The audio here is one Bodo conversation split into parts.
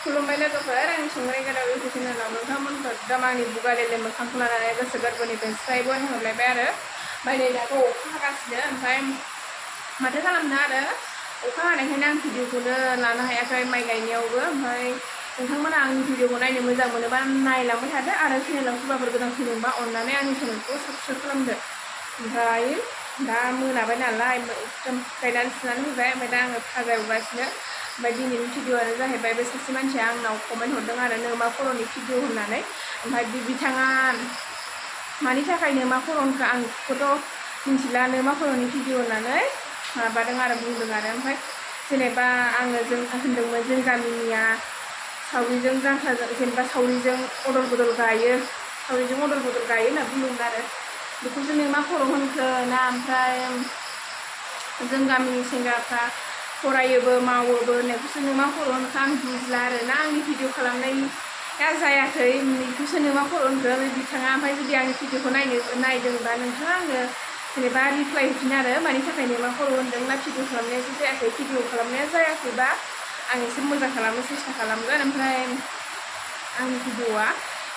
खुलुमबाय लोगोफोर आंनि संनाय गोदाव इउटुब चेनेलाव नोंथांमोनखौ एकदम आंनि बुगालेले मोखांखौ लानानै गोसो गोरबोनिफ्राय स्राय बरायहरलायबाय आरो ओमफ्राय नै दाथ' अखा हागासिनो ओमफ्राय माथो खालामनो आरो अखा हानायखायनो आं भिडिअखौनो लानो हायाखै माइ गायनायावबो ओमफ्राय नोंथांमोना आंनि भिडिअखौ नायनो मोजां मोनोबा नायलांबाय थादो आरो चेनेलाव सोरबाफोर गोदान फैदोंबा अननानै आंनि चेनेलखौ साबस्क्राइब खालामदो। ओमफ्राय दा मोनाबाय नालाय एकदम गायनानै फुनानै फैबाय ओमफ्राय दा आङो फाजा एवगासिनो ओमफ्राय दिनैनि भिडिअआनो जाहैबाय बे सासे मानसिया आंनाव कमेन्ट हरदों आरो नोमा खर'नि भिडिअ होननानै ओमफ्राय बिथाङा मानि थाखाय नोमा खर'खौ आंखौथ' मिथिला नोमा खर'नि भिडिअ होननानै माबादों आरो बुंदों आरो ओमफ्राय जेनेबा आङो जों होनदोंमोन जों गामिनिया सावरिजों जांख्राजों जेनेबा सावरिजों अदल बदल गायो सावरिजों अदल बदल गायो होनना बुंदोंमोन आरो बेखौसो नोमा खर' होनखो ना ओमफ्राय जों गामिनि सेंग्राफ्रा फरायोबो मावोबो होननायखौसो नोमा खर' होनखो आं बुजिला आरो ना आंनि भिडिअ खालामनाया जायाखै बेखौसो नोमा खर' होनखो बिथाङा ओमफ्राय जुदि आंनि भिडिअखौ नायदोंबा नोंथाङा आंनो जेनेबा रिप्लाय होफिन आरो मानि थाखाय नोमा खर' होनदों ना भिडिअ खालामनायासो जायाखै भिडिअ खालामनाया जायाखैबा आं एसे मोजां खालामनो सेस्था खालामगोन ओमफ्राय आंनि भिडिअआ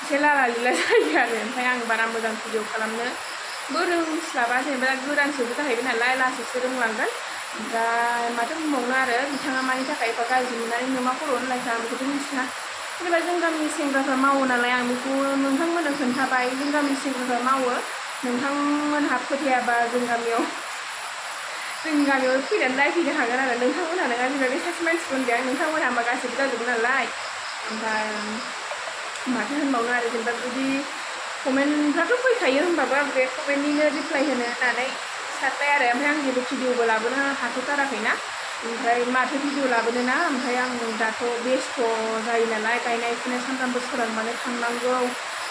एसे लाला लिला जायो आरो ओमफ्राय आं बारा मोजां भिडिअ खालामनोबो रोंस्लाबा जेनेबा गोदानसोबो जाहैबाय नालाय लासैसो रोंलांगोन ओमफ्राय माथो बुंबावनो आरो बिथाङा मानि थाखाय एफा गाज्रि मोननानै नोमा खर' होनलायखो आं बेखौथ' मिथिला जेनेबा जों गामिनि सेंग्राफ्रा मावो नालाय आं बेखौ नोंथांमोननो खोन्थाबाय जों गामिनि सेंग्राफ्रा मावो नोंथांमोनहा फोथायाबा जोंनि गामियाव फैनानै नायफैनो हागोन आरो नोंथांमोनहा नङा जेनेबा बे सासे मानसिखौ होनदों आं नोंथांमोनहा होमबा गासैबो जाजोबो नालाय ओमफ्राय माथो होनबावनो आरो जेनेबा जुदि कमेन्टफ्राथ' फैखायो होनबाबो आं बे कमेन्टनिनो रिप्लाय होनो होननानै सानबाय आरो ओमफ्राय आं जेबो भिडिअबो लाबोनो हाथ'थाराखैना ओमफ्राय माथो भिडिअ लाबोनो ना ओमफ्राय आं दाथ' बेस्थ' जायो नालाय गायनाय फुनाय सानफ्रामबो सोरांबानो थांनांगौ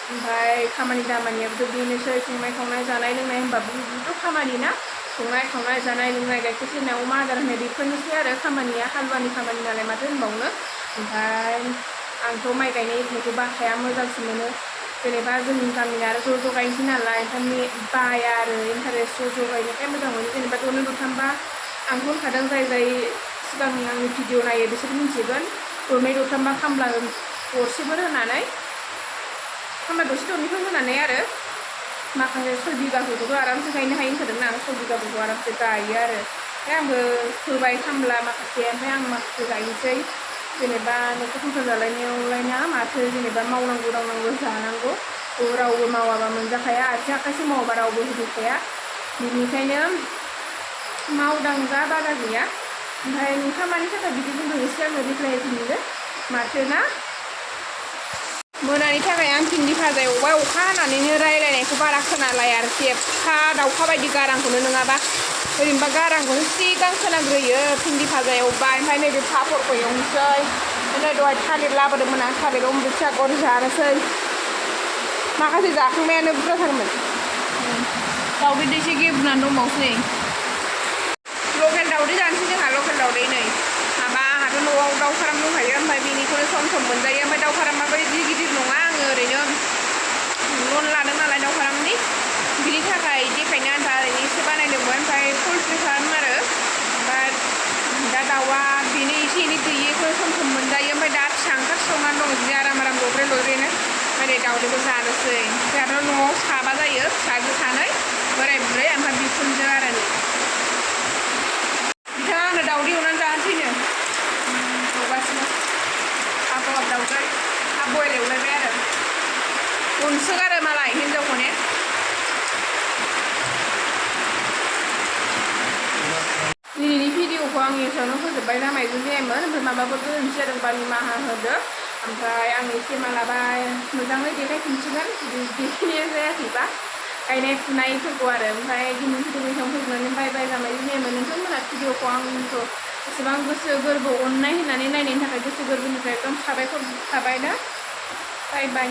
ओमफ्राय खामानि दामानियाबोथ' बेनोसै संनाय खावनाय जानाय लोंनाय होनबाबो बेथ' खामानि ना संनाय खावनाय जानाय लोंनाय गाइखेर सेरनाय अमा आदार होनाय बेफोरनोसै आरो खामानिया हालुवानि खामानि नालाय माथो होनबावनो ओमफ्राय आंथ' माइ गायनाय इखौ बाखाया मोजांसो मोनो जेनेबा जोंनि गामिना आरो ज' ज' गायनोसै नालाय ओमफ्राय बाया आरो इन्टारेस्ट ज' गायनायखाय मोजां मोनो जेनेबा दरनै दरथामबा आंथ' होनखादों जाय सिगांनि आंनि भिडिअ नायो बिसोर मिथिगोन दरनै दरथामबा खामला गरसेफोर होनानै खामला दरसे दरनैफोर होनानै आरो माखासे 6 बिगाफोरखौथ' आरामसे गायनो हायो होनखादोंना आं 6 बिगाफोरखौ आरामसे गायो आरो ओमफ्राय आंबो होबाय खामला माखासे ओमफ्राय आं माखासे गायनोसै जेनेबा न'खर संसार जालायनायावलाय ना माथो जेनेबा मावनांगौ दांनांगौ जानांगौ रावबो मावाबा मोनजाखाया आथिं आखाइसो मावाबा रावबो होफैखाया बेनिखायनो मावदांजा बारा गैया ओमफ्राय नोंथाङा मानि थाखाय बिदि बुंदों एसे आंनो रिप्लाय होफिनदो माथो ना मोनानि थाखाय आं भिन्दि भाजा एवबाय अखा हानानैनो रायलायनायखौ बारा खोनालाया आरोखि एफा दाउखा बायदि गारांखौनो नङाबा ओरैनोबा गारांखौनो सिगां खोनाग्रोयो भिन्दि भाजा एवबाय ओमफ्राय नैबे पापरखौ एवनोसै ओमफ्राय दहाय थालिर लाबोदोंमोन आं थालिर अमृत सागर जानोसै माखासे जाखांनायानो बुरजाथारमोन दाउदै दैसे गेब्रुनानै दंबावसै लकेल दाउदै जानोसै जोंहा लकेल दाउदै नै माबा आंहाथ' न'आव दाउ फाराम दंखायो ओमफ्राय बेनिखौनो सम सम मोनजायो ओमफ्राय दाउ फारामाबो गिदिर गिदिर नङा आङो ओरैनो लन लादों नालाय दाउ फारामनि बिनि थाखाय देखायनो आन्था ओरैनो एसे बानायदोंमोन ओमफ्राय पलट्रि फार्म आरो ओमफ्राय दा दाउआ बेनो एसे एनै दैयैखौ सम सम मोनजायो ओमफ्राय दा फिसा ओंखारस्रावनानै दं बिदिनो आराम लद्रे लद्रेनो ओमफ्राय दाउदैखौ जानोसै जोंहाथ' न'आव साबा जायो फिसाजो सानै बोराय बुरै ओमफ्राय बिखुनजो आरो बिथाङा आंनो दाउदै एवनानै जानोसैनो एवगासिनो हाब दाउदै हाब बयल एवलायबाय आरो उनसोगारो मालाय हिनजावखौ ने दिनैनि भिडिअखौ आं एसेयावनो फोजोब्बाय नामायजों जायामोन ओमफ्राय माबाफोर गोरोन्थि जादोंबा निमाहा होदो ओमफ्राय आं एसे मालाबा मोजाङै देखायफिनसिगोन जुदि देखायनाया जायाखैबा गायनाय फुनायफोरखौ आरो ओमफ्राय दिनैनि भिडिअखौ फोजोबनानै बाय बाय जानायजों जायामोन नोंथांमोना भिडिअखौ आंखौ एसेबां गोसो गोरबो अननाय होननानै नायनायनि थाखाय गोसो गोरबोनिफ्राय एकदम साबायखर थाबाय ना बाय बाय